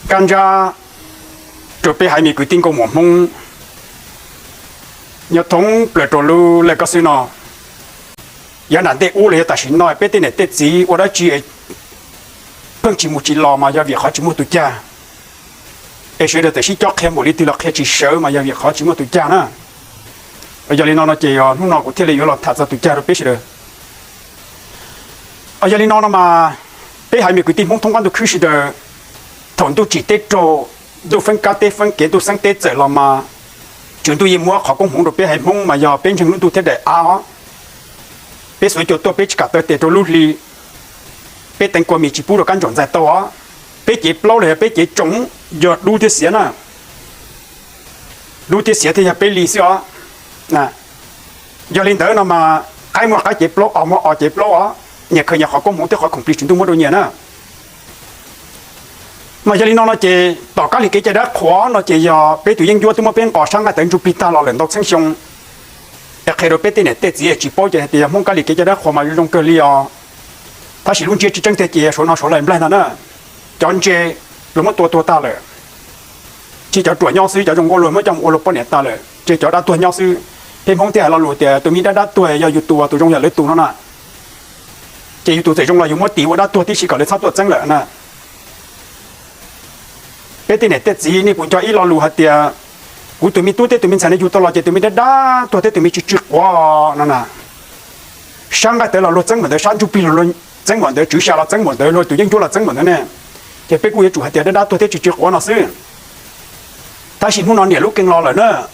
Kab ntsab rau peb haiv me kwv tij nkauj muam Hmoob nyob thoob plaws rau lub laj koj xwb no, yav nram ntej ub los yog tam sim no peb tej niam tej txiv ua dab tsi pheej tsis mus tsis los mas yog vim qhov tsis muaj tus cag. Es sawv daws txawm sib cob qhia npaum li twg los qhia tsis sawv mas yog vim qhov tsis muaj tus cag na. Yog li no no ces hnub no kuv thiaj li yuav los tham txog tus cag rau peb sawv daws. Yog li no no mas peb haiv me kwv tij Hmoob thoob qab ntuj khwb sawv daws, thaum ntuj tsim teb raug, ntuj feeb kab teb feeb kev, ntuj xeeb teb txawm los mas Tswv Ntuj yeej muab qhov koob hmoov rau peb haiv Hmoob mas yog peb ntseeg lub ntuj thiab daim av os. Peb xuav cua tuaj peb tsis kam taw tes rau lub hli, peb teev kua mis tsis pub rau kab ntsaum ntxais tau os. Peb cev plaub los yog peb cev tsoom yog dub thiab xiav na. Dub thiab xiav thiaj yog peb li xwb os. Yog li ntawd no mas qaib muaj qaib cev plaub, os muaj os cev plaub os, nyias khaws nyias qhov koob hmoov thiab qhov khoom plig Tswv Ntuj muab rau nyias na. Mas yog li no no ces tom kab li kev cai dab qhuas no ces yog peb tus yeeb ncuab twb muab peb nqos sab nqaij tawv ntsuj plig tag los lawm ntau txheeb xyoo. Es qhia rau peb tej niam tej txiv tsis paub ces hais tias yog Hmoob kab li kev cai dab qhuas mas zoo zoo kawg li os. Tab sis lub ntsiab tsis tseeb tiag ces suav no suav lais nplaig ntag na. Cov ntse luag muab tua tuag tag lawm, ces cov ruam nyob xwb, cov zoo nkauj luag muab coj mus ua luag poj niam tag lawm, ces cov dab tuag nyob xwb. Peb Hmoob thiaj hais lo lus tias tus me dab dab tuag yog yus tus, tus zoo yog lawv tus no na. Ces yus tus txawm zoo los yus muab tis ua dab tuag tib si kom lawv txhob tuaj txeeb lawm na. Peb tej niam tej txiv nej puas nco ib lo lus hais tias kuv tus me tub thiab tus me ntxhais no yug tau los ces tus me dab dab tuag thiab tus me tsw tsw quav no na. Sab nqaij tawv los luag txeeb npaum ntawd, sab ntsuj plig los luag txeeb npaum ntawd, tswv xya los txeeb npaum ntawd, luag tus yeeb ncuab los txeeb npaum ntawd ne. Ces peb kuj yuav tsum hais tias dab dab tuag thiab tsw tsw quav no xwb. Tab sis hnub no niam lub kee los lawm na,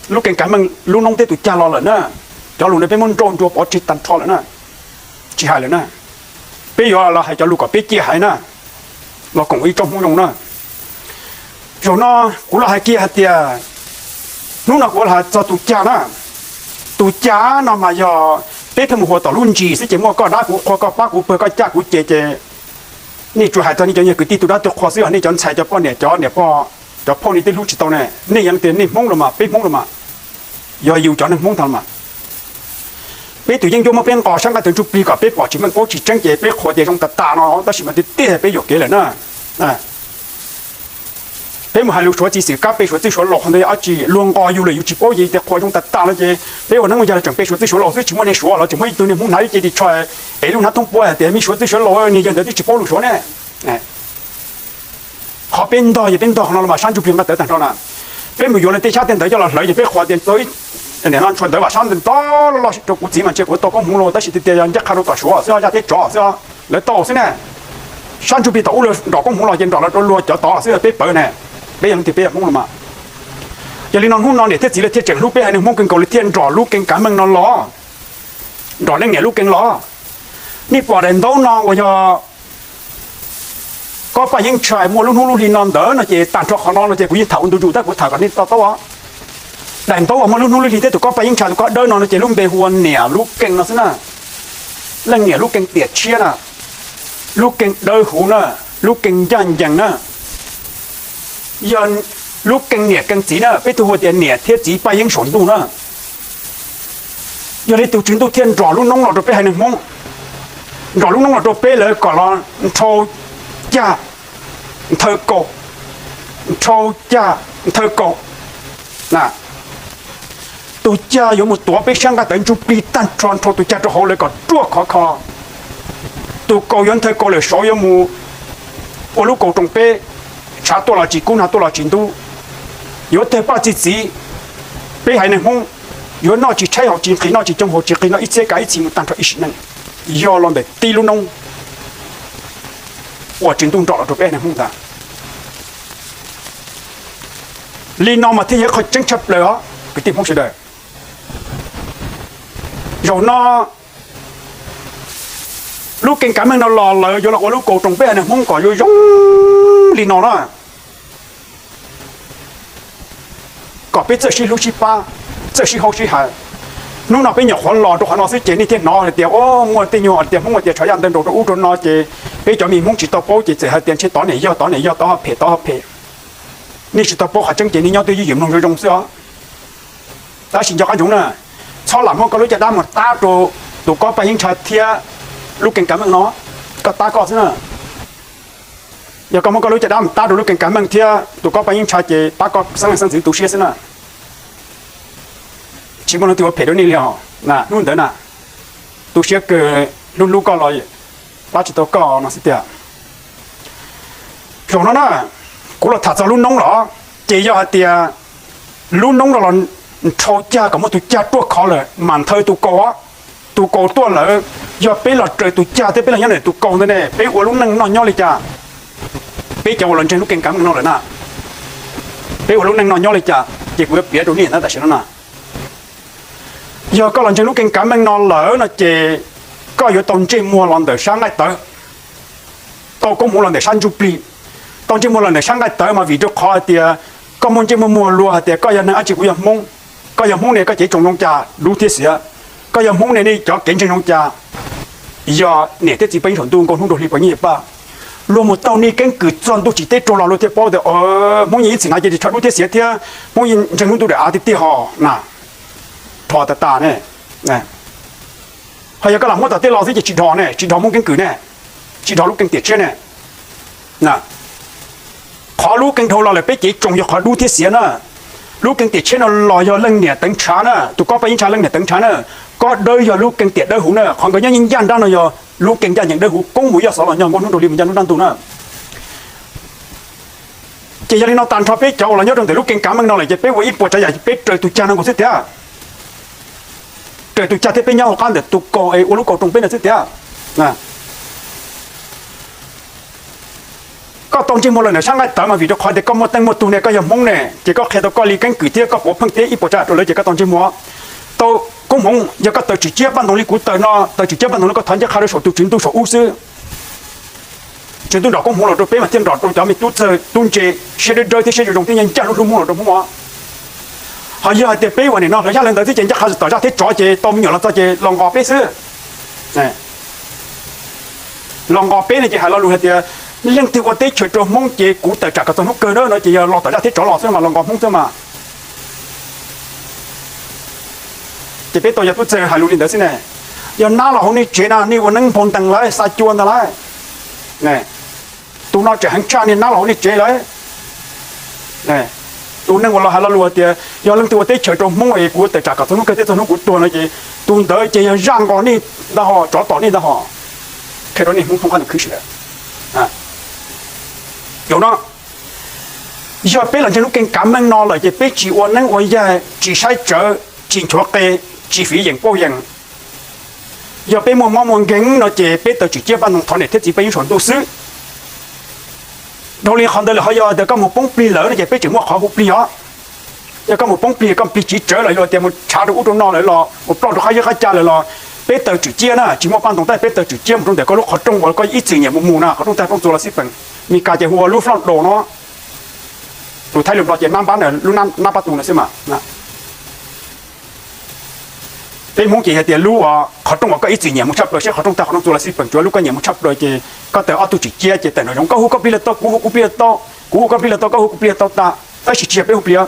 lub kee kav meej lub noob thiab tus cag los lawm na. Cov lus no peb muab nrauj nrua pov tseg tag nrho lawm na, tsis hais lawm na. Peb yuav los hais cov lus kom peb ciaj haiv na, los koom ib tsoom Hmoob zoo na. Zaum no kuv los hais kiag hais tias, hnub no kuv los hais txog tus cag na. Tus cag no mas yog peb pheej mus hu tom lub ntsis xwb ces muaj koj dab kuv qhua, koj pab kuv pawg, koj caj kuv ces, ces nej tsuas hais txog nej cov nyuag kwv tij tus dab tus qhua xwb, yog nej cov ntxhais cov poj niam cov niam pog cov phauj nej twb hlub tsis tau ne. Nej yeej tias nej Hmoob los mas peb Hmoob los mas, yog yus cov neeg Hmoob tag los mas, peb tus yeeb ncuab muab peb nqos sab nqaij tawv ntsuj plig kom peb pom tsis meej paub tsis tseeb ces peb qhuas tias zoo tas tas no tab sis mas tiag tiag peb yuam kev lawm na. Peb mus hais lus suav txiv xwm kab pe suav txwj suav laus qhov ntawd yog dab tsi? Luag nqos yus lawm yus tsis paub ces tias qhuas zoo tas tas no ces peb ua neeb ua yaig los tseem pe suav txwj suav laus xwb, tsis muaj neeg suav los tseem muaj ib tug niag Hmoob hnav ib ce ris tsho es lub hnab thoob puab hais tias me suav txwj suav laus, niag yawg ntawd twb tsis paub lus suav ne. Qhov peb ntog yog peb ntog qhov no los mas sab ntsuj plig nqaij tawv tag nrho na. Peb mus yuav lawv tej xyab tej ntawv coj los hlawv ces peb qhuas tias tau ib, nim no ntshua ntawv vam sab ntawv ntau loj loj rau kuv txiv mas ntshe kuv tau koob hmoov los, tab sis tias tias ncaj qha rau tom suav xwb, yaj thiab tsov xwb. Lawv tau xwb ne. Sab ntsuj plig tom ub lawv nrom koob hmoov los ces nrom los rau luag cov tod xwb, peb pawv ne. Peb yog leej twg peb yog Hmoob los mas. Yog li no hnub no niam thiab txiv lawv thiaj tseem hlub peb haiv neeg Hmoob kawg nkaus li thiaj nrom lub kee kav meej no los, nrom leej niam lub kee los. Nej pom daim ntaub no uas yog Kob Paj Yeeb Tshais muaj lub hnub lub hli no ntawd no ces tag nrho qhov no no ces kuv yeej tham ua ntu zus tab kuv tham kom nej to taub. Daim ntaub uas muaj lub hnub lub hli thiab tus Kob Paj Yeeb Tshais tus kob dawb no no ces lub npe hu ua niam lub kee no xwb na. Leej niam lub kee tiam tshiab na, lub kee dawb huv na, lub kee ncaj ncees na, yog lub kee niam kee txiv na, peb tug hu tias niam thiab txiv Paj Yeeb saum ntuj na. Yog li tus Tswv Ntuj thiaj nrom lub noob los rau peb haiv neeg Hmoob, nrom lub noob los rau peb lawv kom los nrhau cag nthawv kaum, nrhau cag nthawv kaum. Tus cag yuav mus tuav peb sab nqaij tawv ntsuj plig tag nrho, nrhau tus cag rau hauv lawv kom ruaj khov kho. Tus kaus yuav nthawv kaus lawm saud yuav mus ua lub kaus roos peb, tshav tuaj los tsis kub, nag tuaj los tsis ntub. Yuav tawg paj txi txiv, peb haiv neeg Hmoob yuav noj tsis tshaib haus tsis nqhis, noj tsis coob haus tsis nqhis, noj ib txhiab kav ib txhis mus tag nrho ib sim neej. Yog los ntawm tib lub noob uas Tswv Ntuj nrom los rau peb haiv neeg Hmoob ntag. Li no mas thiaj yog qhov tseeb tshaj plaws os kwv tij Hmoob sawv daws. Zaum no lub kee kav meej no los lawv yuav los ua lub kaus roos peb haiv neeg Hmoob kom yuav zoo li no na, kom peb txawj sib hlub sib pab, txawj sib haub sib hais. Hnub no peb nyuam qhuav los rau qhov no xwb ces nej thiaj hnov hais tias, o, muaj tej nyuag hais tias Hmoob hais tias tshav yaj ntawv nraus rau ub rau no ces peb cov me Hmoob tsis tau paub ces txawm hais tias ntshe tod niam yog, tod niam yog, tod ho phem, tod ho phem. Nej tsis tau paub qhov tseeb ces nej nyob twj ywm mloog zoo zoo xwb os. Tab sis nco qab ntsoov na, txhob lam muab koj lub caj dab mus tab rau tus Kob Paj Yeeb Tshais thiab lub kee kav meej no, koj tab koj xwb na. Yog koj muab koj lub caj dab mus tab rau lub keeb kav meej thiab tus koj paj yeeb ntsha ces pab koj xeeb leej xeeb ntxwv tu siab xwb na. Tsis muaj leej twg ua phem rau nej li os. Hnub ntawd na, tu siab kawg, hlub hlub koj los pab tsis tau koj no xwb tiag. Zaum no na, kuv los tham txog lub noob los, ces yog hais tias lub noob no los nrhau cag kom muaj tus cag ruaj khov lawm mas nthawv tus kaus, tus kaus tuaj lawm, yog peb los raws tus cag thiab peb los nyob ntawm tus kaus ntawd ne, peb ua lub neej noj nyob li cas? Peb cov uas los ntseeg lub keeb kav meej no lawm na, peb ua lub neej noj nyob li cas? Ces kuv yuav piav rau nej ntawm tam sim no na. Yog koj los ntseeg lub keeb kav meej no lawm no ces koj yuav tau ntsej muag los ntawm sab nqaij tawv, tau koob hmoov los ntawm sab ntsuj plig. Tau ntsej muag los ntawm sab nqaij tawv mas vim rau qhov hais tias koj muaj ntsej muag muag luag hais tias koj yog neeg dab tsi, kuv yog Hmoob. Koj yog Hmoob ne, koj cev tsoom zoo cas dub thiab xiav? Koj yog Hmoob ne, nej cov kev ntseeg zoo cas? Yog niam thiab txiv paj yeeb saum ntuj, nkauj hnub nraug hli paj yeeb paj, luag mus taug nej keeb kwm txog ntuj tsim teb raug los luag thiaj paub tias Hmoob yeej ib txwm hnav cev ris tsho dub thiab xiav thiab Hmoob yeej ntseeg lub ntuj daim av tiag tiag hos na. Rho tas tas ne. Ho yog koj lam muab tom tej los xwb ces tsis dhos ne, tsis dhos Hmoob keeb kwm ne, tsis dhos lub keeb tiam tshiab ne. Qhov lub keeb dhau los lawm peb cev tsoom yog qhov dub thiab xiav na. Lub keeb tiam tshiab no los yog leej niam teev ntshav na, tus koj paj yeeb ntsha leej niam teev ntshav na. Koj dawb yog lub keeb tiam dawb huv na, qhov nkawd nyob ncaj nrab no yog lub keeb ncaj ncees dawb huv, koob hmoov yoj xov los nyob nkauj hnub nraug hli mus ncaj hnub nrab ntug na. Ces yog li no tag nrho peb cov uas los nyob rau ntawm lub keeb kav meej no lawm ces peb ua ib puas tsav yam peb raws tus cag no nkaus xwb tiag. Raws tus cag thiab peb nyob hauv qab ntawm tus kaus es ua lub kaus roos peb ntawd xwb tiag. Koj tau ntsej muag los ntawm sab nqaij tawv mas vim rau qhov tias koj muaj teej muaj tug ne, koj yog Hmoob ne, ces koj qhia tau koj li keeb kwm thiab koj puav pheej thiab ib puas tsav yam rau lawv ces koj tau ntsej muag, tau koob hmoov. Yog koj taws tswm ciab paj ntoos li kuv taws no, taws tswm ciab paj ntoos no koj thov ncaj qha rau saum tus Tswv ntuj saum ub xwb. Tswv ntuj nrog koob hmoov los rau peb mas thiaj nrog rau cov me tub txawg tub ntse siab dawb dawb thiab siab zoo zoo thiab ncaj ncaj hlub hlub Hmoob los rau Hmoob. Ho yog hais tias peb ua nim no hlawv zaj hlawv ntawd xwb ces ncaj qha tom zaj thiab tsov ces tau me nyuam los txog ces los nqos peb xwb. Los nqos peb no ces hais lo lus hais tias leej twg ua teb chaws rau Hmoob ces kuv tawm tsam kom txog hnub kawg na no ces yog los tom zaj thiab tsov los xwb mas los nqos Hmoob xwb mas. Ces peb tau yog tub txawg hais lus li ntawd xwb ne. Yog nab los hauv nej tsev na nej ua neeb nphau ntees lawm xa cua ntag lauj. Tus no tseem heev tshaj niag nab los hauv nej tsev lawm. Tus neeg uas los hais lo lus tias yog leej twg ua teb chaws rau Hmoob es kuv tawm tsam kom txog hnub kawg thiab txog hnub kuv tuag no ces tus ntawd ces yog zaj nqos nej ntag hos, tsov tom nej ntag hos. Qhia rau nej Hmoob thoob qab nus khwb sawv daws. Zaum no yog peb los ntseeg lub keeb kav meej no lawm ces peb tsis ua neeb ua yaig, tsis saib tsawv, tsis nchuav qe, tsis fiv yeem pauj yeem. Yog peb muaj mob muaj nkeeg no ces peb taws tswm ciab paj ntoos thov niam thiab txiv paj yeeb saum ntuj xwb. Dhau li qhov ntawd lawm ho yog tias koj mus poob plig lawm no ces peb tseem muaj qhov hu plig os. Yog koj mus poob plig, koj plig tsiv tsawv lawm los tias mus tshav rau ub rau no lawm los mus ploj rau qab zeb qab ca lawm los peb taws tswm ciab na, tsis muaj paj ntoos tab peb taws tswm ciab mus rau ntawm koj lub qhov rooj uas koj ib txwm nyiam mus mus na, qhov rooj tag rooj txuas los xij peem. Mis Kas ces hu ua lub floj daus no, tus Thaib lus Nplog ces nab npab na, lub nab pab tu no xwb mas. Peb Hmoob ces hais tias lub qhov rooj uas koj ib txwm nyiam mus tshaj plaws, seb qhov rooj tag qhov rooj txuas los xij peem, tsuav lub koj nyiam mus tshaj plaws ces koj taws ob tug tswm ciab ces tawm nraum zoov, koj hu koj plig los tau, kuv hu kuv plig los tau, kuv hu koj plig los tau, koj hu kuv plig los tau tas, tab sis tsis yog peb hu plig,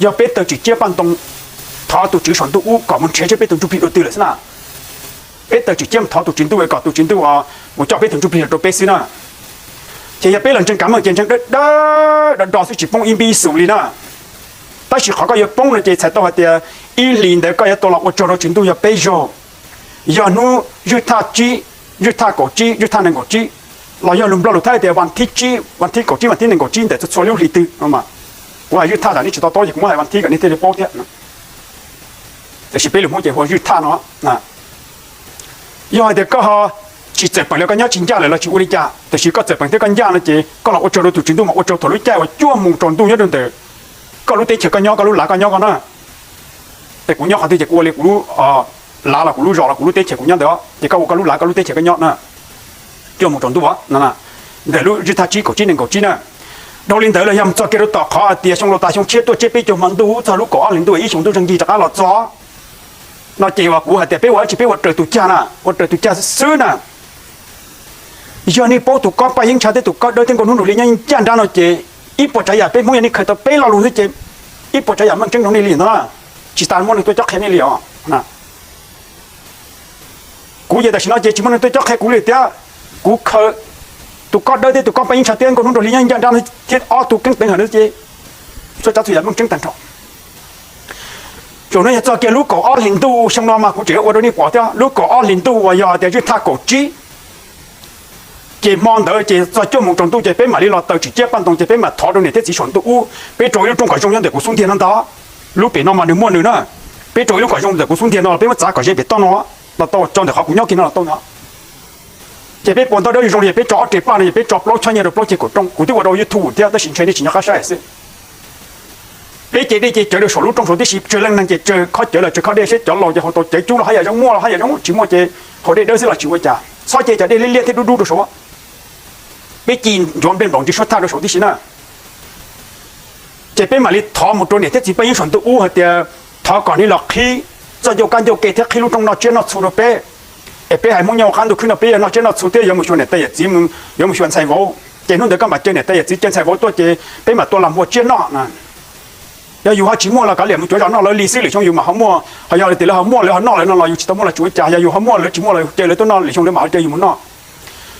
yog peb taws tswm ciab paj ntoos thov tus Tswv saum ntuj ub kom mus nrhiav seb peb tus ntsuj plig dua twg lawm xwb na. Peb taws tswm ciab mus thov tus Tswv ntuj kom tus Tswv ntuj mus coj peb tus ntsuj plig los rau peb xwb na. Ces yog peb los ntseeg kav meej ces ntseeg dawb dawb do do xwb tsis poob ib npib ib xus li na. Tab sis qhov koj yuav poob no ces txhais tau hais tias ib hlis ntawd koj yuav tau los ua tsaug rau Tswv ntuj yog peb zaug. Yog hnub zwj thaj tsib, zwj thaj kaum tsib, zwj thaj nees nkaum tsib, los yog lus Nplog lus Thaib tias vas thib tsib, vas thib kaum tsib, vas thib nees nkaum tsib ntawm txhua txhua lub hlis twg. Kuv hais zwj thaj tam nej tsis to taub ces kuv muab hais vas thib kom nej thiaj li paub thiab. Tiam sis peb lus Hmoob ces hu ua zwj thaj no. Yog hais tias koj ho tsis txawm peem los koj nyob tsis ncaj lawm los tsis ua li cas, tiam sis koj txawm peem thiab koj ncaj no ces koj los ua tsaug rau tus Tswv ntuj mas ua tsaug thaum lub caij uas cuaj moos tsaus ntuj nyob rau ntawm koj lub teb chaws koj nyob, koj lub lav koj nyob koj na. Es kuv nyob qhov twg ces kuv ua li kuv lub lav los kuv lub zos los kuv lub teb chaws kuv nyob ntawd, ces koj ua koj lub lav koj lub teb chaws koj nyob na. Cuaj moos tsaus ntuj ntawm lub zwj thaj tsib kaum tsib nees nkaum tsib na. Dhau li ntawd los yog mus txog kiag rau tom qhov tias xyoo laus tas xyoo tshiab tuaj tshiab peb caug hmo ntuj txog lub kaum ob hlis ntuj ib xyoo ntuj zeej ncig rov qab los txog no ces uas kuv hais tias peb ua dab tsi peb ua raws tus cag na, ua raws tus cag xwb na. Yog nej paub tus kob paj yeeb ntsha thiab tus kob dawb thiab nkauj hnub nraug hli nyob ncaj nrab no ces ib puas tsav yam peb Hmoob yog nej khaws tau peb lo lus xwb ces ib puas tsav yam meej tseeb rau nej li no na. Tsis tas muaj neeg tuaj cob qhia nej li os. Kuv ces tam sim no ces tsis muaj neeg tuaj cob qhia kuv li thiab. Kuv khaws Tus kob dawb thiab tus kob paj yeeb tshav thiab nkauj hnub nrog li nyob ncaj nrag thiab ob tug keeb teev hawm no ces txhua tsav txhua yam meej tseeb tag nrho. Zaum no yog txog kiag lub kaum ob hlis ntuj xyoo no mas kuv tseem ua rau nej pom thiab, lub kaum ob hlis ntuj uas yog tias zij thaj kaum tsib ces hmo ntawd ces txog cuaj moos tsaus ntuj ces peb mam li los taws tsim ciab paj ntoos ces peb mam thov rau niam thiab txiv saum ntuj ub, peb rau ib lub rooj kom zoo nyob ntawm kuv xub ntiag no ntag. Lub pem no mas nws muaj nws na, peb rau ib lub kom zoo ntawm kuv xub ntiag no los peb muab txav kom ze pem toj no los tau, tso ntawm qhov kuv nyob kiag no los tau no. Ces peb puas ntau dawb zoo li peb tso ob re paj no ces peb tso plaub choj nyiaj rau plaub ceg kaum rooj, kuv twb ua rau YouTube thiab tab sis ntshe nej tsis nco qab saib xwb. Peb ce dej ce cawv rau saum lub rooj saud tib si, tsawg leej neeg ces tsawg khob cawv lawm tsawg khob dej seb cov laus ces haus tau cawv cub los haj yam zoo muaj los haj yam zoo tsis muaj ces haus dej dawb xwb los tsis ua cas, txhob ce cov dej liab liab thiab dub dub rau saud. Peb ci ncuav nplej nplaum ntsws suab thaj rau saud tib si na. Ces peb mam li thov mus rau niam thiab txiv paj yeeb saum ntuj ub hais tias thov kom nej los qhib txoj ncauj kab ncauj ke thiab qhib lub rooj noj tsiab noj txhu rau peb. Es peb hais Hmoob nyob qab ntuj khwb no peb yog noj tsiab noj txhu thiab yuav mus xyuas niam tais yawm txiv, yuav mus xyuas ntxhais vauv ces hnub ntawd koj mam caw niam tais yawm txiv caw ntxhais vauv tuaj ces peb mam tua las npua tsiab noj. Yog yus ho tsis muaj los kav liam mus cuav zos noj lawv li xwb, lwm xyoo yus mam ho muaj, ho yog li tias lawv ho muaj lawv ho noj lawv no los yus tsis tau muaj los tsis ua cas, yog yus ho muaj lawv tsis muaj los caw lawv tuaj noj lwm xyoo lawv mam ho caw yus mus noj.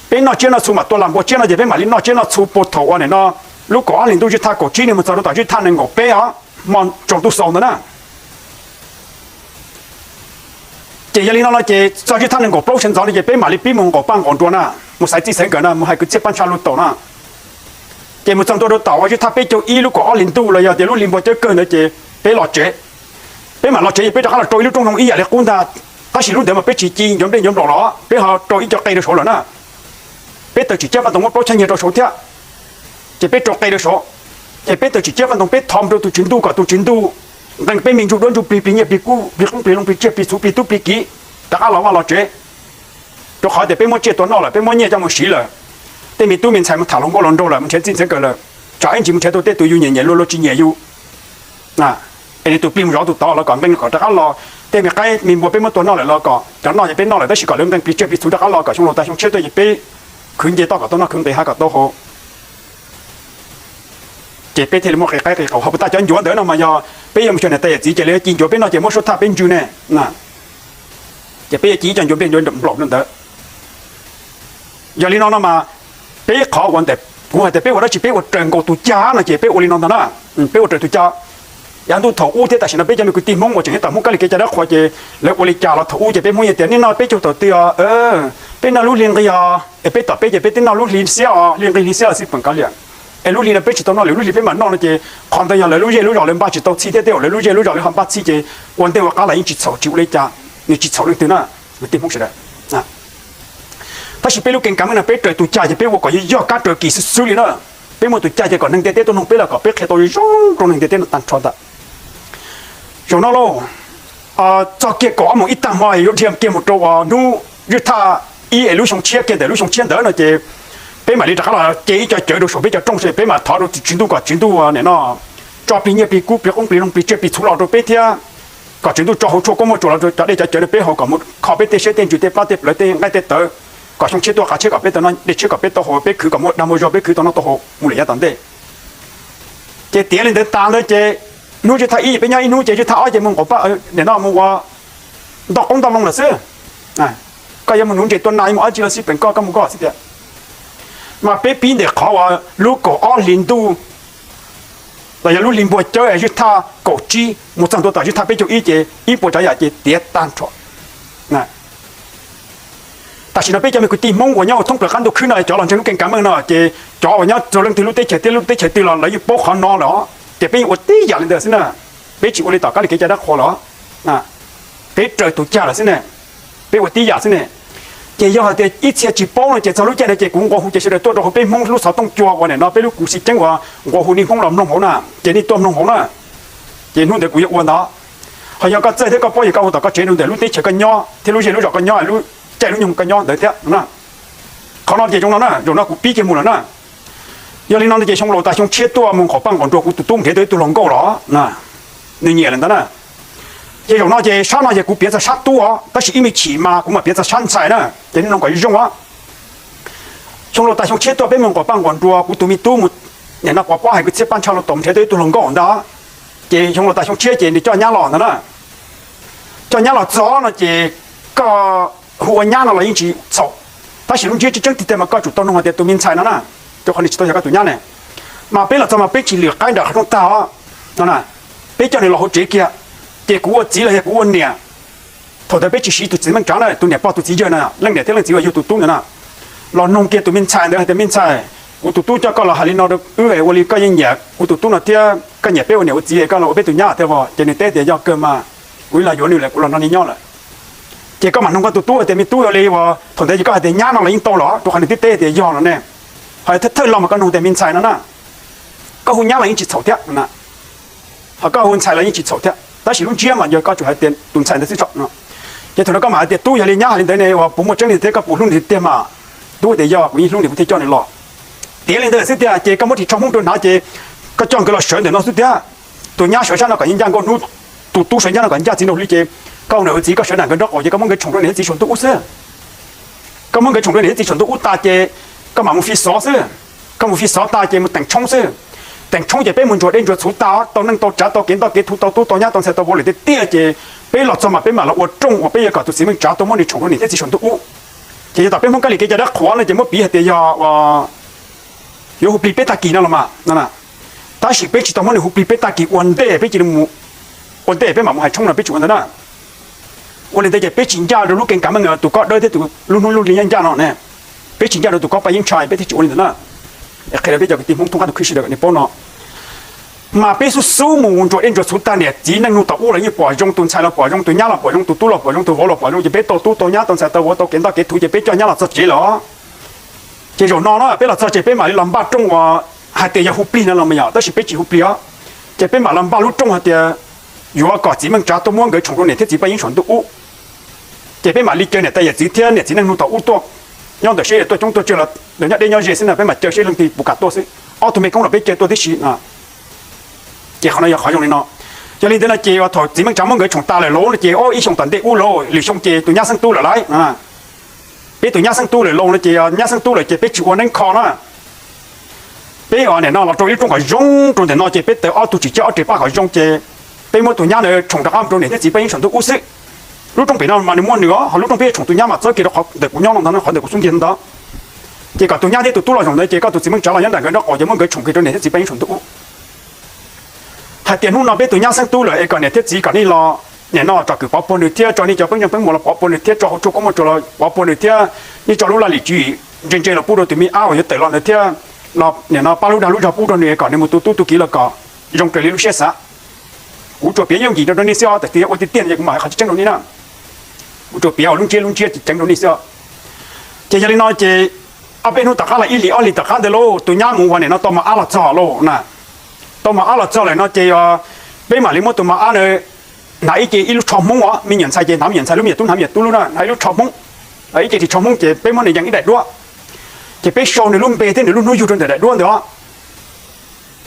Peb noj tsiab noj txhu mam tua las npua tsiab no ces peb mam li noj tsiab noj txhu puag thaum uas nim no lub kaum ob hlis ntuj zij thaj kaum tsib no mus txog rau tom zij thaj nees nkaum peb os, hmo tsaus ntuj xaus ntawd na. Ces yog li no no ces txog zij thaj nees nkaum plaub sawv ntxov no ces peb mam li pib mus nqaum paj nqaum nruas na, mus xaiv txij xaiv nkawm na, mus hais kwv txhiaj paj ntsha lus taum na. Ces mus txog ntua rau tom uas zij thaj peb caug ib lub kaum ob hlis ntuj los yog tias lub hli npua cawb kawg ntawd ces peb los tsev. Peb mam los tsev ces peb rov qab los rau ib lub rooj zoo ib yam li qub ntag, tab sis lub ntawd mas peb tsis ci ncuav nplej ncuav nplaum los peb ho rau ib co qe rau saud lawm na. Peb taws tsim ciab paj ntoos muab plaub choj nyiaj rau saud thiab, ces peb rau qe rau saud. Ces peb taws tsim ciab paj ntoos peb thov mus rau tus tswv ntuj kom tus tswv ntuj nqee peb me ntsuj duab ntsuj plig plig nyiaj plig kub plig qoob plig loo plig tsiaj plig txhu plig tub plig kiv rov qab los vaj los tsev. Rau qhov tias peb muab tsiaj tua noj lawm peb muab nyiaj coj mus siv lawm, tej me tub me ntxhais mus tham hluas nkauj hluas nraug lawm mus nrhiav txij ntxeev kawm lawm, tsam ib ntsis mus nrhiav tau tej tus yus nyiam nyiam luag luag tsis nyiam yus. Es nws tus plig mus zov tus tod los kom nqee kom rov qab los, tej me qaib me npua peb muab tua noj lawm los kom cov noj ces peb noj lawm tab sis kom lawv nqee plig tsiaj plig txhu rov qab los kom xyoo laus tag xyoo tshiab tuaj ces peb khwv nce toj kom tau noj khwv nqis hav kom tau haus. Ces peb thiaj li muaj qe qaib qe qaus ho puas tas cov ncuav ntawd no mas yog peb yuav mus xyuas niam tais yawm txiv ces lawv yuav ci ncuav peb noj ces muab suab thaj peb ntsws ne. Ces peb yuav ci ib co ncuav nplej ncuav nplaum rau ntawd. Yog li no no mas peb qhov uas ntawm kuv hais tias peb ua dab tsi peb ua raws nkaus tus cag no ces peb ua li no ntag na. Peb ua raws tus cag. Yav ntuj thaum ub thiab tam sim no peb cov me kwv tij Hmoob uas tseem nyob tom Hmoob kab li kev cai dab qhuas ces lawv ua li cas los thaum ub ces peb Hmoob yeej tias nej noj peb caug thaum twg os, peb noj lub hli nqig os, es peb tom peb ces peb twb noj lub hli xiab os, hli nqig hli xiab los xij peem kav liam. Es lub hli no peb tsis tau noj li, lub hli peb mam noj no ces qhov ntawd yog lawv lub zej lub zos lawv npaj tsis tau txhij thiab tej zaum lawv lub zej lub zos lawv ho npaj txhij ces ua ntej ua qab los yeej tsis txhaum tsis ua li cas, nws tsis txhaum leej twg na, kwv tij Hmoob sawv daws. Tab sis peb lub kev kav meej no peb raws tus cag ces peb ua kom yog kab raws kis xwb xwb li na. Peb muaj tus cag ces kom neeg ntiaj teb tuaj noog peb los kom peb qhia tau zoo rau neeg ntiaj teb no tag nrho ntawd. Zaum no lauj, txog kiag kaum ob moos ib tag hmo yuav dhia kiag mus rau hnub zwj thaj ib es lub xyoo tshiab kiag ntawm lub xyoo tshiab ntawd no ces peb mam li rov qab los ce ib co cawv rau saum peb cov rooj seb peb mam thov rau tus tswv ntuj kom tswv ntuj nim no tso plig nyiaj plig kub plig qoob plig loo plig tsiaj plig txhu los rau peb thiab kom tswv ntuj tso hauv tshuaj koob muaj tsuas los rau cov dej cov cawv rau peb haus kom mus kho peb tej siab tej ntsws tej plab tej plawv tej nqaij tej tawv kom xyoo tshiab tuaj qav tshiab kom peb tau noj dej tshiab kom peb tau haus peb khwv kom muaj dag muaj zog peb khwv tau noj tau haus mus lawm yav tom ntej. Ces tiav li ntawd tas ntawd ces hnub zwj thaj ib peb nyob ib hnub ces zwj thaj ob ces mus nqaum paj nim no mus ua ntoj qoob ntoj loo lawm xwb. Koj yuav mus nuv ntses tua nas yuav mus dab tsi los xij peem koj, koj mus koj xwb tiag. Mas peb pib ntawm qhov uas lub kaum ob hlis ntuj los yog lub hli npua cawb zwj thaj kaum tsib mus txog ntua tom zwj thaj peb caug ib ces ib puas tsav yam ces tiav tag nrho. Tam sim no peb cov me kwv tij Hmoob uas nyob hauv thoob plaws qab ntuj khwb no cov los ntseeg lub keeb kav meej no ces cov uas nyob rau leej twg lub teb chaws thiab lub teb chaws twg los lawv yeej paub qhov no lawm os. Ces peb yeej ua tib yam li ntawd xwb na. Peb tsis ua li tom kab li kev cai dab qhuas lawm. Peb raws tus cag lawm xwb ne. Peb ua tib yam xwb ne. Ces yog hais tias ib txhia tsis paub no ces txog lub caij no ces kuv nqua hu ces sawv daws tuaj rau hauv peb Hmoob lub xov tooj cua uas nim no peb lub kuv xim ceeb uas nqua hu nej Hmoob los mloog hauv na, ces nej tuaj mloog hauv na. Ces hnub ntawd kuv yuav ua ntawd. Ho yog koj txawj thiab koj paub yog koj hu tom koj tsev rau ntawm lub teb chaws koj nyob thiab lub zej lub zos koj nyob, lub caij lub nyoog koj nyob ntawd thiab. Qhov no ces zoo no na, zaum no kuv pib kiag mus lawm na. Yog li no ntawd ces xyoo laus tas xyoo tshiab tuaj mus nqaum paj nqaum nruas kuv tus tub nrhiav tau ib tug hluas nkauj los na, nws nyiam lawm ntawd na. Ces zaum no ces sab no ces kuv piav txog sab tub os, tab sis ib me chim mas kuv mam piav txog sab ntxhais na, ces nej mloog kom zoo os. Xyoo laus tas xyoo tshiab tuaj peb mus nqaum paj nqaum nruas kuv tus me tub mus, nim no pov pob hais kwv txhiaj paj ntsha lus taum nrhiav tau ib tug hluas nkauj ntawd. Ces xyoo laus tas xyoo tshiab ces nws coj nyab los ntawd na. Coj nyab los txog no ces koj hu ua nyab no los yeej tsis txhaum. Tab sis lub ntsiab tseeb tseeb tiag tiag mas koj tsum tau nug hais tias tus me ntxhais no na, rau qhov nws tsis tau yog koj tus nyab ne, mas peb los txog mas peb tsis lwm qaib nram qhov rooj tag os no na, peb coj nws los hauv tsev kiag, ces kuv ua txiv los yog kuv ua niam, thaum ntawd peb tsis siv tus txiv meej tsav na, tus niam pog tus txiv yawg na, leej niam thiab leej txiv uas yug tus tub ntawd na, los nug kiag tus me ntxhais ntawd hais tias me ntxhais, kuv tus tub coj koj los hais li no rau wb ua li koj yeej nyiam kuv tus tub no thiab koj nyiam peb ua niam ua txiv koj los ua peb tus nyab thiab os, ces nws teb tias yog kawg mas, kuv ib los yuav nws lawm kuv los nrog nws nyob lawm. Ces koj mam nug koj tus tub hais tias me tub ua li uas thaum ntawd ces koj hais tias nyab no los yeej tau los rau qhov nws twb teb tias yog no ne. Ho thawj thawj los mas koj nug tias me ntxhais no na, koj hu nyab los yeej tsis txhaum thiab, ho koj hu ntxhais los yeej tsis txhaum thiab, tab sis lub ntsiab mas yog koj tsum hais tias tus ntxhais ntawd xwb tso no. Ces thaum no koj mam hais tias tub yog li nyab hais li ntawd ne uas puas muaj tseeb li thiab koj puas hlub nws tiag mas? Tub tias yog, kuv yeej hlub nws kuv thiaj coj nws los. Tiav li ntawd xwb tiag ces koj muab ris tsho hmoob rau hnav ces koj coj nkawd los sawv ntawm no xwb tiag. Tus nyab sawv sab no kom ncaj nkauj hnub, tus tub sawv ncaj no kom ncaj txiv nraug hli ces koj ua niam ua txiv koj sawv nram nkawd nraub qaum ces koj muab nkawd tshoom rau niam thiab txiv saum ntuj ub xwb. Koj muab nkawd tshoom rau niam thiab txiv saum ntuj ub tas ces koj mam mus fi xov xwb. Koj mus fi xov tas ces mus teem tshoob xwb. Teem tshoob ces peb mus ntsuas dej ntsuas txhuv tas tau neej tau tsav tau kev ntoj kev thuv tau tub tau nyab tau ntxhais tau vauv lawm tiag tiag ces peb los txog mas peb mam los ua rooj uas peb yuav kom tus txiv meej tsav tuaj muab nws tshoom rau niam thiab txiv saum ntuj ub. Ces yog tom peb Hmoob kab lis kev cai dab qhuas no ces muab piv hais tias yog yuav hu plig peb tag kis no los mas, tab sis peb tsis tau muab nws hu plig peb tag kis ua ntej peb cia li mus, ua ntej peb mam mus hais tshoob no peb tsis ua ntawd na. Ua li ntawd ces peb tsis ncaj rau lub keeb kav meej tus kob dawb thiab tus lub hnub lub hli nyob ncaj no ne. Peb tsis ncaj rau tus kob paj yeeb ntshai peb thiaj tsis ua li ntawd na. Qhia rau peb cov kwv tij Hmoob thoob qab tus khwb sawv daws kom nej paub no. Mas peb xub xub mus ntsuas dej ntsuas txhuv tag niam txiv neej nug tom ub los yeej pom zoo, tus ntxhais los pom zoo, tus nyab los pom zoo, tus tub los pom zoo, tus vauv los pom zoo ces peb tau tub tau nyab tau ntxhais tau vauv tau kev ntoj kev thuv ces peb coj nyab los txog tsev lawm. Ces zaum no na peb los txog tsev peb mam li los npaj rooj uas hais tias yog hu plig no los mas yog, tab sis peb tsis hu plig os. Ces peb mam los npaj lub rooj hais tias yuav kom txiv meej tsav tuaj muab nkawd tshoom rau niam thiab txiv paj yeeb saum ntuj ub. Ces peb mam li caw niam tais yawm txiv thiab niam txiv neej nug tom ub tuaj, nyob ntawm seb tuaj coob tuaj tsawg los lawv nyob deb nyob ze xwb na, peb mam caw seb leej twg puas kam tuaj xwb. Ob tug me koob los peb caw tuaj tib si. Ces qhov no yog qhov zoo li no. Yog li ntawd no ces thaum txiv meej tsav muab nkawd tshoom tas lawm lauj no ces ib xyoo tom ntej ub lauj, lwm xyoo ces tus nyab xeeb tub lawm lauj. Peb tus nyab xeeb tub lawm lauj no ces nyab xeeb tub lawm ces peb tsis ua neeb kho na. Peb nim no los rau ib lub rooj kom zoo rau ntawm no ces peb taws ob tug tsim cab ob rev paj kom zoo ces peb muab tus nyab ntawd tshoom rov qab rau niam thiab txiv paj yeeb saum ntuj ub xwb. Lub rooj pem no mas nws muaj nws os, ho lub rooj peb yuav tshoom tus nyab mas txawb kiag rau qhov ntawm kuv nyob no ntag, qhov ntawm kuv xub ntiag ntag. Ces kom tus nyab thiab tus tub los zaum ntawd ces koj tus txiv meej tsav los nyob nram nkawd nraub qaum ces muab nkawd tshoom kiag rau niam thiab txiv paj yeeb saum ntuj ub. Hais tias hnub no peb tus nyab xeeb tub lawm es kom niam thiab txiv kom nej los, nim no tsom kwm pov puag nws thiab tso nej cov peeb zeej peeb muas los pov puag nws thiab tso hauv tshuaj koob muaj tsuas los pov puag nws thiab nej tso lub laj lim tswv yim ntse ntse los pub rau tus me ab uas yuav tawm los ntawd thiab los nim no pab lub dag lub zog pub rau nws kom nws mus tu tub tu kiv los kom zoo raws li lub siab xav. Kuv tsuas piav yooj yim rau nej xwb os, tam sim ua tiag tiag no ces kuv mam hais qhov tseeb rau nej na. Kuv tsuas piav ua lub ntsiab lub ntsiab tseeb rau nej xwb os. Ces yog li no ces ob peb hnub tom qab los ib hlis ob hlis tom qab ntawd lauj, tus nyab mus uas nim no tau mos ab los txog lauj na. Tau mos ab los txog lawm no ces peb mam li muab tus mos ab na hnav ib ce ib lub tsho Hmoob os, me nyuam ntxhais ces hnav me nyuam ntxhais lub, me nyuam tub hnav me nyuam tub lub na, hnav ib lub tsho Hmoob, ib ce ris tsho Hmoob ces peb muab nws yees ib daim duab. Ces peb sau nws lub npe thiab nws lub hnub yug rau ntawm daim duab ntawd os.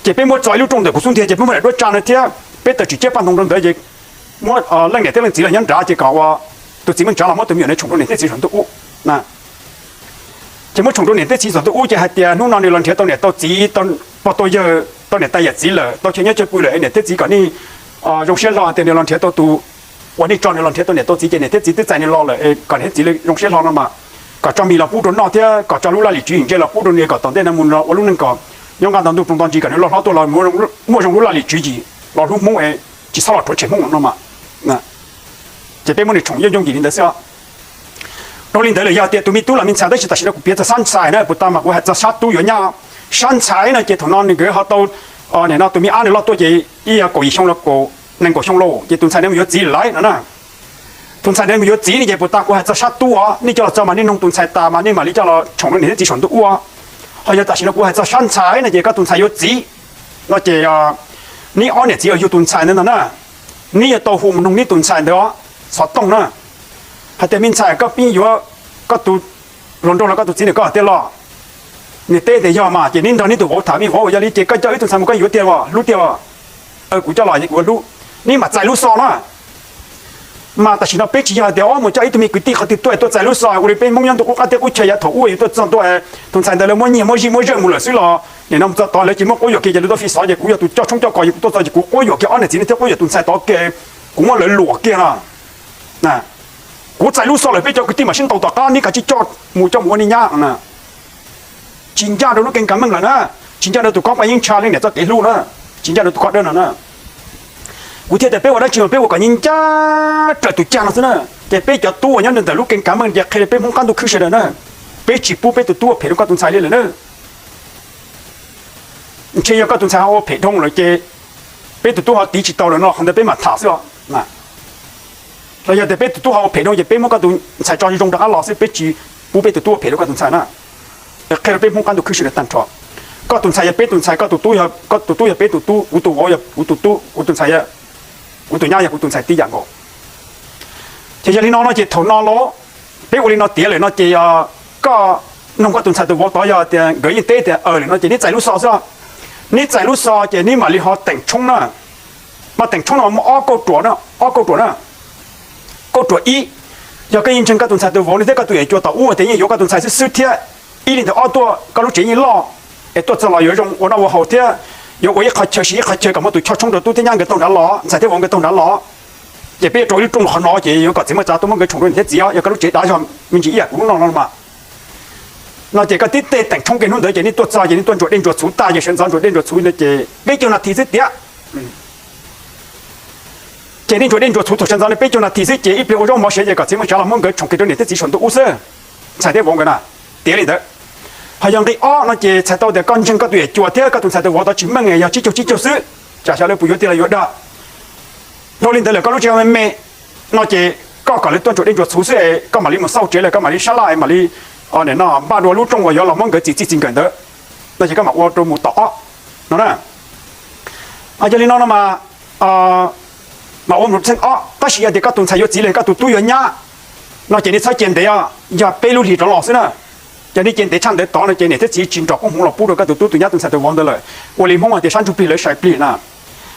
Ces peb muab tso ib lub rooj ntawm kuv xub ntiag ces peb muab daim duab tsa na thiab peb taws tsim ciab paj ntoo rau ntawd ces muab leej niam thiab leej txiv los nyob nrad ces kom ua tus txiv meej tsav los muab tus me nyuam ntawd tshoom rau niam thiab txiv saum ntuj ub na. Ces muab tshoom rau niam thiab txiv saum ntuj ub ces hais tias hnub no nws los nrhiav tau niam tau txiv, tau pog tau yawg, tau niam tais yawm txiv lawm, tau chaw nyob chaw pw lawm es niam thiab txiv kom nej zoo siab hlo hais tias nws los nrhiav tau tus uas nej tso nws los nrhiav tau niam tau txiv ces niam thiab txiv twb txais nws los lawm es kom niam thiab txiv zoo siab hlo no mas kom tso mis los pub rau noj thiab kom tso lub laj lim tswv yim ntse los pub rau nws kom tom ntej no mus ua lub neej kom nyob nqa ntau ntuj ploog nto ntsis kom nws loj hlob tuaj los muaj zoo lub laj lim tswv yim los hlub Hmoob es tsis txhob los rhuav tshem Hmoob no mas. Ces peb muab nws tshoom yooj yooj yim li ntawd xwb. Dhau li ntawd lawm yog tias tus me tub los me ntxhais, tab sis tam sim no kuv piav txog sab ntxhais na, puas tag mas kuv hais txog sab tub yuav nyab. Sab ntxhais no ces thaum no nws nkawd ho tau, nim no tus me ab nws loj tuaj ces ib yog kaum yim xyoo los kaum nees nkaum xyoo lauj ces tus ntxhais ntawd mus yuav txiv lawm lauj no na. Tus ntxhais ntawd mus yuav txiv ne ces puas tag kuv hais txog sab tub os, nej coj los txog mas nej noog tus ntxhais tas mas nej mam li coj los tshoom rau niam thiab txiv saum ntuj ub. Ho yog tam sim no kuv hais txog sab ntxhais no ces koj tus ntxhais yuav txiv no ces neb ob niam txiv uas yug tus ntxhais ntawd ntag na, neb yuav tau hu mus noog neb tus ntxhais ntawd os, xov tooj na, hais tias me ntxhais koj pib yuav koj tus hluas nraug los koj tus txiv ntawm koj tiag los? Nws teb tias yog mas ces neb nrog neb tus vauv tham, me vauv yog li ces koj coj wb tus ntxhais mus koj yuav tiag los hlub tiag los? Kuv coj los ces kuv yuav hlub. Neb mam txais lub xov na. Mas tam sim no peb tsis yog hais tias ob mus coj ib tug me kwv tij qhov twg tuaj tuaj txais lub xov ua li peb Hmoob nyob ntu qub qab teb qub chaw yav thaum ub yus tuaj txog ntua tus ntxhais ntawd lawv muab nyiaj muab zij muab zawj mus lawm xwb los nim no mus txog tod lawv cia li muab quab yuam kiag ces lawv tuaj fi xov ces kuv yog tus coj tshoob coj kos ces kuv tuaj txog ces kuv quab yuam kiag ob niam txiv no thiab quab yuam tus ntxhais tod kiag, kuv muab lawv luam kiag no. Kuv txais lub xov lawm peb cov kwv tij mam sib ntaus tom qab, neb kav tsij coj mus coj mus ua nej nyab na. Tsis ncaj rau lub kee kav meej lawm na, tsis ncaj rau tus kob paj yeeb ntsha leej niam txoj kev hlub na, tsis ncaj rau tus kob dawb no na. Kuv thiaj tias peb ua dab tsi mas peb ua kom ncaj ncaj raws tus cag no xwb na. Ces peb cov tub uas nyob ntawm lub kee kav meej ces qhia rau peb Hmoob qab ntuj khwb sawv daws na, peb tsis pub peb tus tub ua phem rau koj tus ntxhais li lawm na. Ntshe yog koj tus ntxhais ho ua phem dhau lawm ces peb tus tub ho tiv tsis tau lawm no qhov ntawd peb mam tham xwb os. Los yog tias peb tus tub ho ua phem dhau ces peb muab koj tus ntxhais tso zoo rov qab los xwb, peb tsis pub peb tus tub ua phem rau koj tus ntxhais na. Qhia rau peb Hmoob qab ntuj khwb sawv daws tag nrho. Koj tus ntxhais yog peb tus ntxhais, koj tus tub yog peb tus tub, kuv tus vauv yog kuv tus tub, kuv tus ntxhais, kuv tus nyab yog kuv tus ntxhais tib yam nkaus. Ces yog li no no ces thaum no los peb ua li no tiav lawm no ces koj nug koj tus ntxhais tus vauv tod yog tias nkawd yeej teb tias aws lawm no ces neb txais lub xov xwb. Neb txais lub xov ces neb mam li ho teem tshoob na. Mas teem tshoob no muaj ob kauj ruam na, ob kauj ruam na. Kauj ruam ib, yog koj yeej ntseeg koj tus ntxhais tus vauv no thiab koj tus yawm cua tom ub tias yeej yuav koj tus ntxhais xwb xwb thiab ib leeg ntawm ob tuaj koj lub tsev yeej loj es tuaj txog los yuav zoo ua noj ua haus thiab yuav ua ib qho chaw siv ib qho chaw kom muaj tus choj tshoob rau tub thiab nyab nkawd taug nrad los, ntxhais thiab vauv nkawd taug nrad los. Ces peb yuav rau ib lub rooj qhov no ces yuav kom txiv muaj txav tuaj muab nkawd tshoom rau niam thiab txiv os, yog koj lub tsev dav zog me ntsis ib yam kuv lub no no mas. No ces koj tib tej teem tshoob kiag hnub ntawd ces nej tuaj txog ces nej tuaj ntsuas dej ntsuas txhuv tag, yog sawv ntxov ntsuas dej ntsuas txhuv ntawd ces peb caug nas this xwb tiag. Ces nej ntsuas dej ntsuas txhuv thaum sawv ntxov nej peb caug nas this xwb ces ib pliag ua zaub mov siav ces kom txiv muaj tsav los muab nkawd tshoom kiag rau niam thiab txiv saum ntuj ub xwb, ntxhais thiab vauv nkawd na. Tiav li ntawd. Ho yog nqe ob no ces txhais tau tias koj ntseeg koj tus yawm cua thiab koj tus ntxhais tus vauv tod tsis meej, yog tsib caug tsib caug xwb, tsam xyov lawv puas yuav tiag los yuav dag. Dhau li ntawd lawm koj lub tsev me me no ces koj kom lawv tuaj ntsuas dej ntsuas txhuv xwb, koj mam li mus xauj tsev lawm koj mam li sab laj mam li no npaj dua lub rooj uas yuav los muab nkawd txiv txij txij nkawm ntawd, no ces koj mam ua rau mus tom ob no na. Yog li no no mas, mas ua mus txheej ob, tab sis yog tias koj tus ntxhais yuav txiv los koj tus tub yuav nyab no ces nej txhob cia ntev, yog peb lub hlis rov los xwb na. Yog nej cia ntev tshaj ntawd tod no ces niam thiab txiv tsis nrog koob hmoov los pub rau koj tus tub tus nyab tus ntxhais tus vauv ntawd lawm. Ua li Hmoob hais tias sab ntsuj plig lawv sai plig na.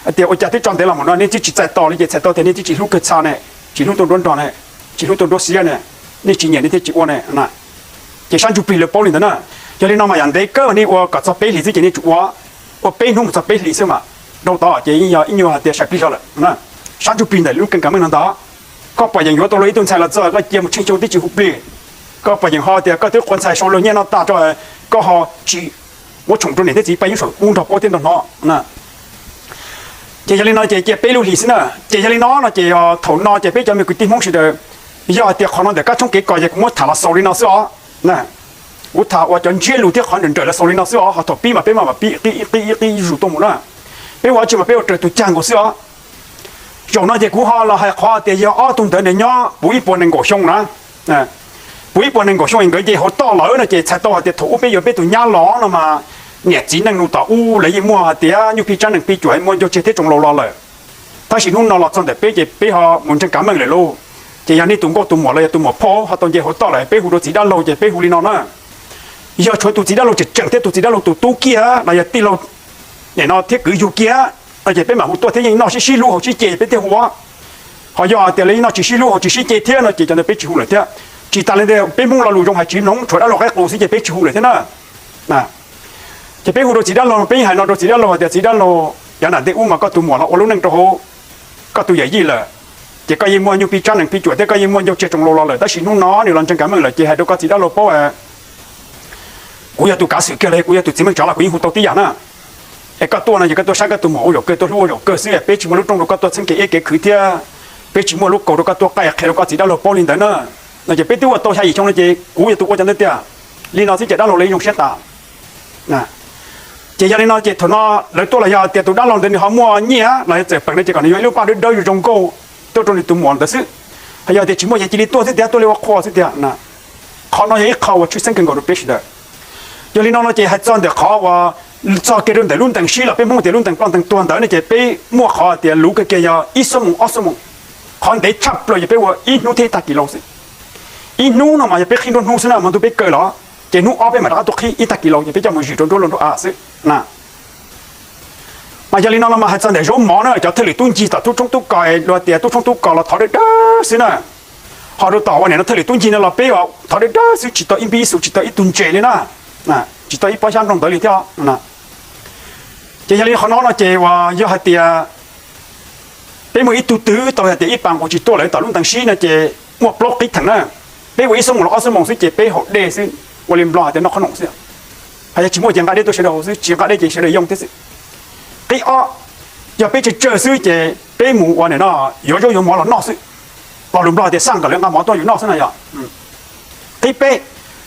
Hais tias ua cas twb tso ntev los mus no nej twb tsis txais tos li ces txhais tau tias nej twb tsis hlub kawg txha ne, tsis hlub tuaj nruab nrog ne, tsis hlub tuaj nruab xiab ne, nej tsis nyiam nej thiaj tsis ua ne. Ces sab ntsuj plig lawv paub li ntawd na. Yog li no mas yam ntev kawg nej ua kom txog peb hlis xwb ces nej tsum ua, ua peb hnub mus txog peb hlis xwb mas, dhau tod ces yeej yog ib nyuag hais tias sai plig zog lawm. Sab ntsuj plig ntawm lub kee kav meej no ntag. Koj puas yeem yuav tau luag ib tug ntxhais los txog koj cia mus tsheej xyoo twb tsis hu plig? Koj puas yeem ho tias koj twb qua ntxhais sau luag nyiaj noj tag rau, koj ho tsis muab tshoom rau niam thiab txiv paj yeeb saum ub nrog paub thiab nrog hnov na? Ces yog li no ces cia peb lub hlis xwb na. Ces yog li no no ces thaum no ces peb cov me kwv tij Hmoob sawv daws, yog hais tias qhov no ntawm kab tshoob kev kos ces kuv muab tham los xaus li no xwb os. Kuv tham ua cov ntsiab lus thiab qhov nrawm nrawm los xaus li no xwb os, ho thaum pib mas peb maj mam pib qib ib qib ib qib zuj zus tuaj mus na. Peb ua dab tsi mas peb ua raws tus cag nkaus xwb os. Zaum no ces kuv ho los hais qhov tias yog ob tug ntawd nws nyob puv ib puas nees nkaum xyoo na. Puv ib puas nees nkaum xyoo es nkawd nce hauv toj lawm no ces txhais tau hais tias thaum ub peb yuav peb tus nyab los no mas niam txiv neej nus tom ub lawv yeej muaj hais tias nyuj plig tsab nees plig cuam muaj ncauj tseg thiab tsoos laus los lawm. Tab sis hnub no los txog ntawm peb ces peb ho mus ntseeg kav meej lawm lauj. Ces yog nej tus nkauj tus muam los yog tus muam phauj ho tau nce hauv toj lawm peb hu rau txiv dab laug ces peb hu li no na. Yog tshuav tus txiv dab laug tseem tseem thiab tus txiv dab laug tus tub kiag los yog tij laug no thiab kwv yug kiag no ces peb mam hu tuaj thiab yeej noj sib sib hlub haus sib ce peb thiaj hu. Ho yog hais tias lawv yeej noj tsis sib hlub haus tsis sib ce thiab no ces cov ntawd peb tsis hu lawm thiab. Tsis tas li ntawd peb Hmoob lo lus zoo hais tsis mloog, tshuav dab laug qaib qus xwb ces peb tsis hu lawm thiab na. Ces peb hu rau txiv dab laug, peb yeej hais no rau txiv dab laug hais tias txiv dab laug, yav nram ntej ub mas koj tus muam los ua lub neej rau hauv koj tus yawm yij lawm, ces koj yeej muaj nyuj plig tsab nees plig cuam thiab koj yeej muaj ncauj tseg tsoos laus los lawm tab sis hnub no nws los ntseeg kav meej lawm ces hais rau koj txiv dab laug paub, kuv yog tus kav xwm kiag los kuv yog tus txiv meej tsov los kuv yeej hu tau tib yam na. Es koj tuaj no ces koj tuaj saib koj tus muam ua zaum kawg tuaj hlub ua zaum kawg xwb, peb tsis muaj lub rooj rau koj tuaj txheeb kev iab kev khwv thiab peb tsis muaj lub kaus rau koj tuaj qaij qhia rau koj txiv dab laug paub li ntawd na. No ces peb twb ua tau xya yim xyoo no ces kuv yog tus ua cov ntawd tiag. Li no xwb ces dab laug lawv zoo siab tas. Ces yog li no ces thaum no lawv tuaj los yog tias tus dab laug ntawd nws ho muaj nyiaj los yog txawm peem no ces kom nws yuav ib lub paj dawb dawb zoo zoo nkauj tuaj rau nws tus muam ntawd xwb. Ho yog tias tsis muaj ces cia li tuaj xwb tiag, tuaj li ua qhua xwb tiag na. Qhov no yog ib qho uas tshwj xeeb kawg nkaus rau peb sawv daws. Yog li no no ces hais txog ntawm qhov uas txog kiag rau ntawm lub ntees sib los peb Hmoob tias lub ntees ploj ntees tuag ntawd no ces peb muaj qhov tias luv kawg kiag yog ib xuab moos ob xuab moos. Qhov ntev tshaj plaws ces peb ua ib hnub thiab ib tag kis lus xwb. Ib hnub no mas yog peb qhib nruab hnub xwb na, hmo ntuj peb kaw los, ces hnub ob peb mam rov qab tuaj qhib ib tag kis lus ces peb coj mus zwm rau nruab lub nrab av xwb na. Mas yog li no no mas hais txog ntawm zaub mov na, cov thawj lwm tub ncig tom tub tshoob tub kos, luag tias tub tshoob tub kos los thov dawb dawb xwb na. Ho rau tom uas nim no thawj lwm tub ncig no los peb thov dawb dawb xwb, tsis tau ib npib ib xus, tsis tau ib tug ntses li na, tsis tau ib pob xyab nplooj ntawd li thiab. Ces yog li qhov no no ces uas yog hais tias peb muaj ib tug twg tau hais tias ib pas nqus tsis tuaj lawm tom lub ntees sib no ces muaj plaub qib theem na. Peb ua ib xuab moos los ob xuab moos xwb ces peb haus dej xwb, ua li Nplog hais tias noj qhob noom xwb. Hais yog tsis muaj ces nqa dej tuaj sawv daws haus xwb, tsis nqa dej ces sawv daws yoo thiab xwb. Qib ob, yog peb tsawg tsawg xwb ces peb mus ua nim no yuav zaub yuav mov los noj xwb. Los lus Nplog tias xaj nkawm lawv nqa mov tuaj yus noj xwb na yog. Qib peb,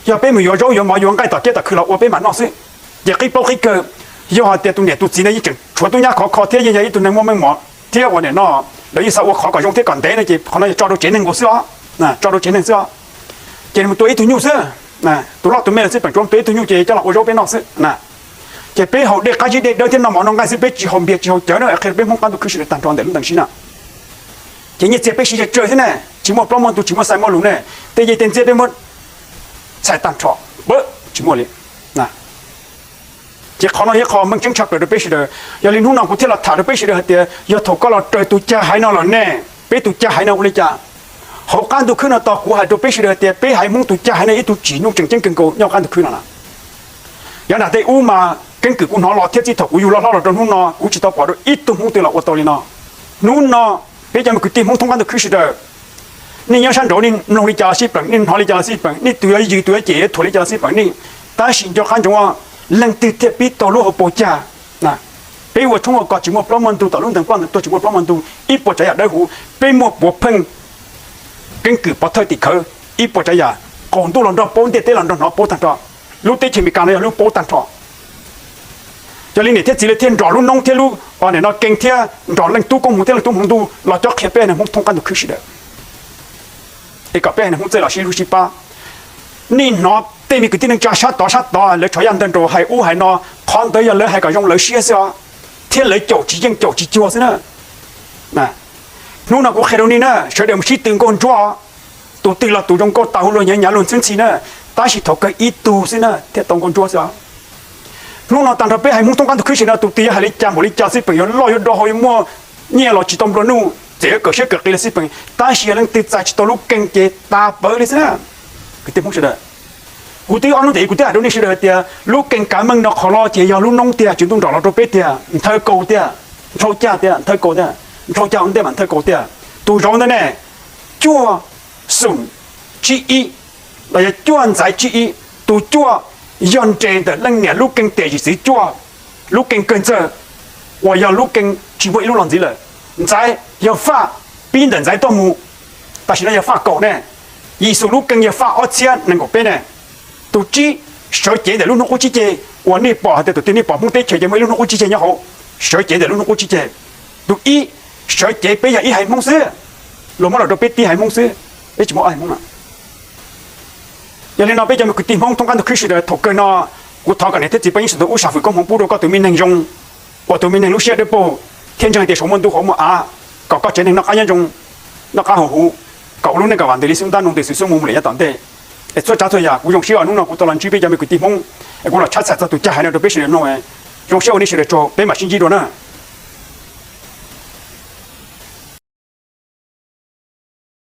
yog peb mus yuav zaub yuav mov yuav nqaij tom kiab tom khw los ua peb mam noj xwb. Ces qib plaub qib kawg, yog hais tias tus niam tus txiv no yeej tseem tshuav tub nyab khov kho thiab yeej yog ib tug neeg muaj meej mom thiab ua nim no lawv yeej xav ua qhov kom zoo thiab kom ntev no ces qhov no yog tso rau tsev neeg nkaus xwb os, tso rau tsev neeg xwb os. Ces nws mus tua ib tug nyuj xwb, tus loj tus me lawm xwb, peem tsuav tua ib tug nyuj ces coj los ua zaub peb noj xwb na. Ces peb haus dej qab zib dej dawb thiab noj mov noj nqaij xwb, peb tsis haus npias tsis haus cawv na, qhia rau peb Hmoob qab ntuj khwb sawv daws tag nrho ntawm lub ntawd sib na. Ces nyiaj txiag peb siv tsawg tsawg xwb ne, tsis muaj plaub muaj ntug, tsis muaj xais muaj lus ne, tej yej tej ntxiab peb muab txhais tag nrho, tsis muaj li. Ces qhov no yog qhov meej tseeb tshaj plaws rau peb sawv daws. Yog li hnub no kuv thiaj los tham rau peb sawv daws hais tias yog thaum koj los raws tus cag haiv no los ne, peb tus cag haiv no ua li cas? Hauv qab ntuj khwb no tos kuv hais rau peb sawv daws hais tias peb haiv Hmoob tus cag haiv no ib tug tsim nyog tseem ceeb kawg nkaus nyob qab ntuj khwb no lawm. Yav nram tej ub mas keeb kwm kuv hnov los thiab txij thaum kuv yug loj hlob los rau hnub no kuv tsis tau pom rau ib tug Hmoob twg los ua tau li no. Hnub no peb cov me kwv tij Hmoob thoob qab ntuj khwb sawv daws, nej nyob sab nraud nej mloog li cas los xij peem, nej hnov li cas los xij peem, nej tus yuav yws tus yuav cem yuav thuam li cas los xij peem nej, tab sis nco qab ntsoov, leej twg thiaj pib tau lub hauv paus cag? Peb ua tshoob ua kos tsis muaj plaub muaj ntug, tom lub ntees ploj ntees tuag tsis muaj plaub muaj ntug, ib puas tsav yam dawb huv, peb muaj puav pheej keeb kwm pov thawj tim khawv, ib puas tsav yam, qaum ntuj los nrog paub, ntiaj teb los nrog hnov paub tag nrho. Lub teb chaws Amelikas no yog lub paub tag nrho. Yog li niam thiab txiv lawv thiaj nrog lub noob thiab lub, nim no Kees thiab nrog leej tub koob hmoov thiab leej tub hmoov ntuj los cob qhia peb haiv neeg Hmoob thoob qab ntuj khwb sawv daws, es kom peb haiv neeg Hmoob txawj los sib hlub sib pab. Nej hnov tej me kwv tij neej tsa sab tod sab tod lawv tshov yaj ntawg nraus hais ub hais no, qhov ntawd yog lawv hais kom zoo lawv siab xwb os, thiab lawv caum tsis yeej caum tsis cuag xwb na. Hnub no kuv qhia rau nej na, sawv daws mus sib tw nkauj ntsuab, tus twg los tus zoo nkauj tas hu luag nyav nyav luag ntxhwb ntxhi na, tab sis thaum kawg ib tug xwb na thiaj tau nkauj ntsuab xwb os. Hnub no tag nrho peb haiv Hmoob thoob qab ntuj khwb sawv daws no tus twg yog hais li cas npaum li cas xwb peem, yuav loj yuav do hau yuav muaj nyiaj los tsis tau nplua nuj, txawm yuav kawm siab kawm qis los xij peem, tab sis yog leej twg txais tsis tau lub Kees ces tas pawv li xwb na. Kwv tij Hmoob sawv daws, kuv twb ob hnub ntawd kuv twb hais rau nej sawv daws hais tias lub Kees kav meej no qhov no ces yog lub noob tiag, tswv ntuj nrog los rau peb tiag, nthawv kaus tiag, nrhau cag tiag, nthawv kaus tiag, nrhau cag ua ntej mas nthawv kaus tiag. Tus zauv ntawd ne, cuaj xoom tsib ib, los yog cuaj ntxaiv tsib ib. Tus cuaj yog nres ntawm leej niam lub Kees tiam yim txiv cuaj, lub Kees kawg ntxawg, uas yog lub Kees tsis muaj ib lub los ntxiv lawm. Ntxaiv yog faj pib ntawm ntxaiv tuaj mus, tam sim no yog faj kaum ne. Yim xoom lub Kees yog faj ob txhiab nees nkaum peb ne. Tus tsib sawv cev ntawm lub hnub qub tsib ceg, uas nej pom hais tias tus twg nej pom Hmoob teb chaws ces muaj ib lub hnub qub tsib ceg nyob hauv, sawv cev ntawm lub hnub qub tsib ceg. Tus ib sawv cev peb yog ib haiv Hmoob xwb, luag muab los rau peb tib haiv Hmoob xwb, peb tsis muaj ob haiv Hmoob na. Yog li no peb cov me kwv tij Hmoob thoob qab ntuj khwb sawv daws, thaum kawg no kuv thov kom niam thiab txiv paj yeeb sawv daws ua sam fwm koob hmoov pub rau koj tus me neeg zoo, uas tus me neeg lub siab dawb paug, thiab ntseeg tias saum muaj ntuj hauv muaj av, kom koj tsev neeg noj qab nyob zoo, noj qab haus huv, kom ua lub neej kom vam ntws li xub ntab noo ntws xwm xub mus mus lawm yav tom ntej. Es txhua tsav txhua yam kuv zoo siab hnub no kuv tau los ntsib peb cov me kwv tij Hmoob, es kuv los tshab txhais txog tus cag haiv no rau peb sawv daws mloog. Zoo siab ua nej sawv daws tsaug, peb mam sib ntsib dua na.